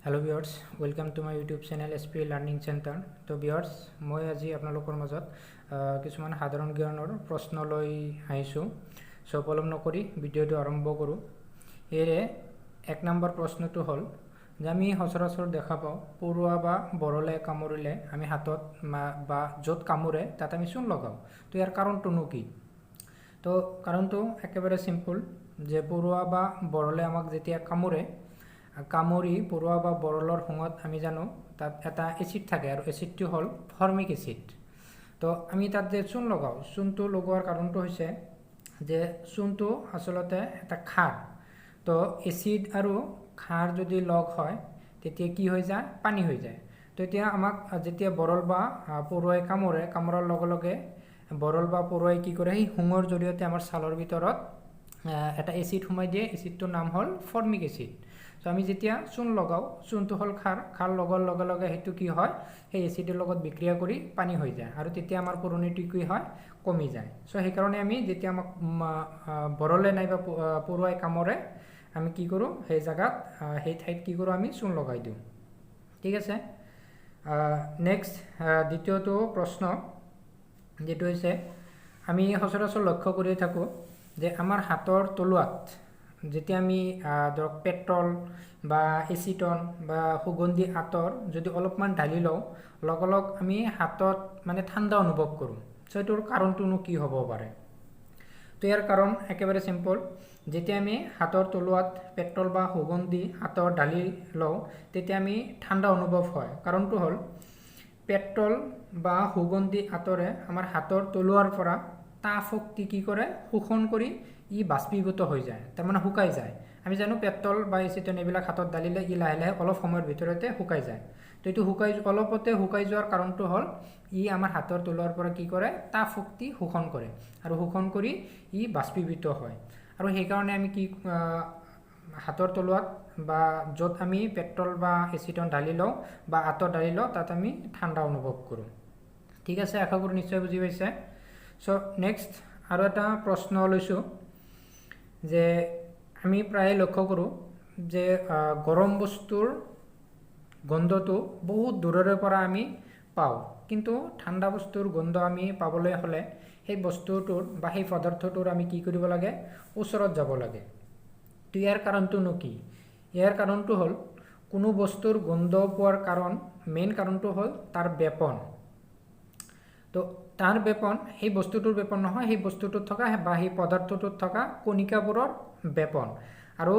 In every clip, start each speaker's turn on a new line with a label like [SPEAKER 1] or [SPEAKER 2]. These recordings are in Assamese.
[SPEAKER 1] Hello viewers, welcome to my YouTube channel SP Learning Center. তো ভিউৱাৰ্ছ, মই আজি আপোনালোকৰ মাজত কিছুমান সাধাৰণ জ্ঞানৰ প্ৰশ্ন লৈ আহিছোঁ। চ' পলম নকৰি ভিডিঅ'টো আৰম্ভ কৰোঁ। ইয়াৰে 1 নম্বৰ প্ৰশ্নটো হ'ল যে আমি সচৰাচৰ দেখা পাওঁ, পৰুৱা বা বৰলে কামুৰিলে আমি হাতত বা য'ত কামোৰে তাত আমি চূণ লগাওঁ। তো ইয়াৰ কাৰণটোনো কি? তো কাৰণটো একেবাৰে চিম্পুল যে পৰুৱা বা বৰলে আমাক যেতিয়া কামোৰে, কামুৰি পৰুৱা বা বৰলৰ শুঙত আমি জানো তাত এটা এচিড থাকে আৰু এচিডটো হ'ল ফৰ্মিক এচিড। তো আমি তাত যে চূণ লগাওঁ, চূণটো লগোৱাৰ কাৰণটো হৈছে যে চূণটো আচলতে এটা খাৰ। তো এচিড আৰু খাৰ যদি লগ হয়, তেতিয়া কি হৈ যায়? পানী হৈ যায়। তো এতিয়া আমাক যেতিয়া বৰল বা পৰুৱাই কামোৰে, কামোৰাৰ লগে লগে বৰল বা পৰুৱাই কি কৰে? সেই শুঙৰ জৰিয়তে আমাৰ ছালৰ ভিতৰত এটা এচিড সোমাই দিয়ে। এচিডটোৰ নাম হ'ল ফৰ্মিক এচিড। চ' আমি যেতিয়া চূণ লগাওঁ, চূণটো হ'ল খাৰ। খাৰ লগোৱাৰ লগে লগে সেইটো কি হয়? সেই এচিডৰ লগত বিক্ৰিয়া কৰি পানী হৈ যায় আৰু তেতিয়া আমাৰ পোৰণিটো কি হয়? কমি যায়। চ' সেইকাৰণে আমি যেতিয়া আমাক বৰলে নাইবা পৰুৱাই কামোৰে, আমি কি কৰোঁ? সেই জেগাত, সেই ঠাইত কি কৰোঁ? আমি চূণ লগাই দিওঁ। ঠিক আছে। নেক্সট দ্বিতীয়টো প্ৰশ্ন যিটো হৈছে, আমি সচৰাচৰ লক্ষ্য কৰি থাকোঁ যে আমাৰ হাতৰ তলুৱাত যেতিয়া আমি ধৰক পেট্ৰল বা এচিটন বা সুগন্ধি আতৰ যদি অলপমান ঢালি লওঁ, লগালগ আমি হাতত মানে ঠাণ্ডা অনুভৱ কৰোঁ। চ' এইটোৰ কাৰণটোনো কি হ'ব পাৰে? তো ইয়াৰ কাৰণ একেবাৰে চিম্পল। যেতিয়া আমি হাতৰ তলুৱাত পেট্ৰল বা সুগন্ধি আতৰ ঢালি লওঁ, তেতিয়া আমি ঠাণ্ডা অনুভৱ হয়। কাৰণটো হ'ল পেট্ৰল বা সুগন্ধি আতৰে আমাৰ হাতৰ তলুৱাৰ পৰা তাপ শক্তি কি কৰে? শোষণ কৰি ই বাষ্পীভূত হৈ যায়, তাৰমানে শুকাই যায়। আমি জানো পেট্ৰল বা এচিটন এইবিলাক হাতত ঢালিলে ই লাহে লাহে অলপ সময়ৰ ভিতৰতে শুকাই যায়। তো এইটো অলপতে শুকাই যোৱাৰ কাৰণটো হ'ল ই আমাৰ হাতৰ তলুৱাৰ পৰা কি কৰে? তাপ শক্তি শোষণ কৰে আৰু শোষণ কৰি ই বাষ্পীভূত হয়। আৰু সেইকাৰণে আমি কি হাতৰ তলুৱাত বা য'ত আমি পেট্ৰল বা এচিটন ঢালি লওঁ বা আতৰ ঢালি লওঁ, তাত আমি ঠাণ্ডা অনুভৱ কৰোঁ। ঠিক আছে, আশা কৰোঁ নিশ্চয় বুজি পাইছে। চ' নেক্সট আৰু এটা প্ৰশ্ন লৈছোঁ যে আমি প্ৰায়ে লক্ষ্য কৰোঁ যে গৰম বস্তুৰ গোন্ধটো বহুত দূৰৰে পৰা আমি পাওঁ, কিন্তু ঠাণ্ডা বস্তুৰ গোন্ধ আমি পাবলৈ হ'লে সেই বস্তুটোৰ বা সেই পদাৰ্থটোৰ আমি কি কৰিব লাগে? ওচৰত যাব লাগে। তো ইয়াৰ কাৰণটোনো কি? ইয়াৰ কাৰণটো হ'ল কোনো বস্তুৰ গোন্ধ পোৱাৰ কাৰণ, মেইন কাৰণটো হ'ল তাৰ ব্যাপন। তো তাৰ ব্যাপন সেই বস্তুটোৰ ব্যাপন নহয়, সেই বস্তুটোত থকা বা সেই পদাৰ্থটোত থকা কণিকাবোৰৰ ব্যাপন। আৰু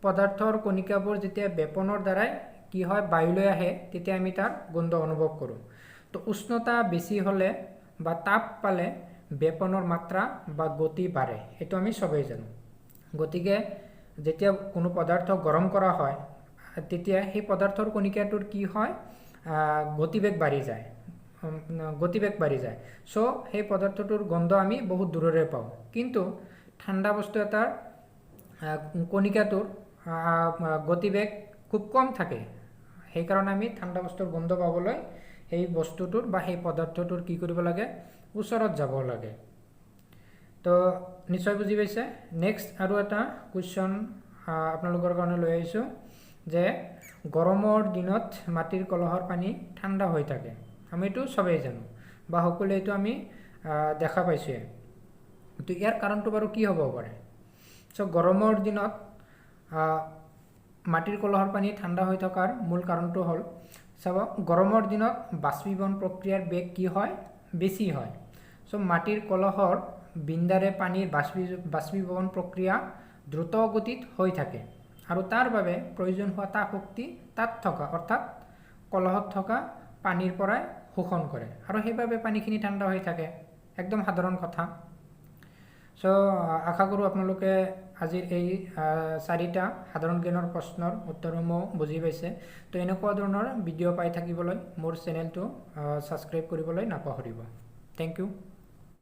[SPEAKER 1] পদাৰ্থৰ কণিকাবোৰ যেতিয়া ব্যাপনৰ দ্বাৰাই কি হয়, বায়ুলৈ আহে, তেতিয়া আমি তাৰ গোন্ধ অনুভৱ কৰোঁ। তো উষ্ণতা বেছি হ'লে বা তাপ পালে ব্যাপনৰ মাত্ৰা বা গতি বাঢ়ে, সেইটো আমি চবেই জানো। গতিকে যেতিয়া কোনো পদাৰ্থ গৰম কৰা হয়, তেতিয়া সেই পদাৰ্থৰ কণিকাটোৰ কি হয়? গতিবেগ বাঢ়ি যায়, গতিবেগ বাঢ়ি যায়। চ' সেই পদাৰ্থটোৰ গোন্ধ আমি বহুত দূৰৰে পাওঁ। কিন্তু ঠাণ্ডা বস্তু এটাৰ কণিকাটোৰ গতিবেগ খুব কম থাকে। সেইকাৰণে আমি ঠাণ্ডা বস্তুৰ গোন্ধ পাবলৈ সেই বস্তুটোৰ বা সেই পদাৰ্থটোৰ কি কৰিব লাগে? ওচৰত যাব লাগে। তো নিশ্চয় বুজি পাইছে। নেক্সট আৰু এটা কুৱেশ্যন আপোনালোকৰ কাৰণে লৈ আহিছোঁ যে গৰমৰ দিনত মাটিৰ কলহৰ পানী ঠাণ্ডা হৈ থাকে। আমি এইটো চবেই জানো বা সকলোৱে এইটো আমি দেখা পাইছোঁৱে। তো ইয়াৰ কাৰণটো বাৰু কি হ'ব পাৰে? চ' গৰমৰ দিনত মাটিৰ কলহৰ পানী ঠাণ্ডা হৈ থকাৰ মূল কাৰণটো হ'ল, চাব, গৰমৰ দিনত বাষ্পীভৱন প্ৰক্ৰিয়াৰ বেগ কি হয়? বেছি হয়। চ' মাটিৰ কলহৰ বিন্দাৰে পানীৰ বাষ্পীভৱন প্ৰক্ৰিয়া দ্ৰুত গতিত হৈ থাকে আৰু তাৰ বাবে প্ৰয়োজন হোৱা তাপ শক্তি তাত থকা, অৰ্থাৎ কলহত থকা পানীৰ পৰাই শোষণ কৰে আৰু সেইবাবে পানীখিনি ঠাণ্ডা হৈ থাকে। একদম সাধাৰণ কথা। চ' আশা কৰোঁ আপোনালোকে আজিৰ এই চাৰিটা সাধাৰণ জ্ঞানৰ প্ৰশ্নৰ উত্তৰসমূহ বুজি পাইছে। তো এনেকুৱা ধৰণৰ ভিডিঅ' পাই থাকিবলৈ মোৰ চেনেলটো ছাবস্ক্ৰাইব কৰিবলৈ নাপাহৰিব। Thank you.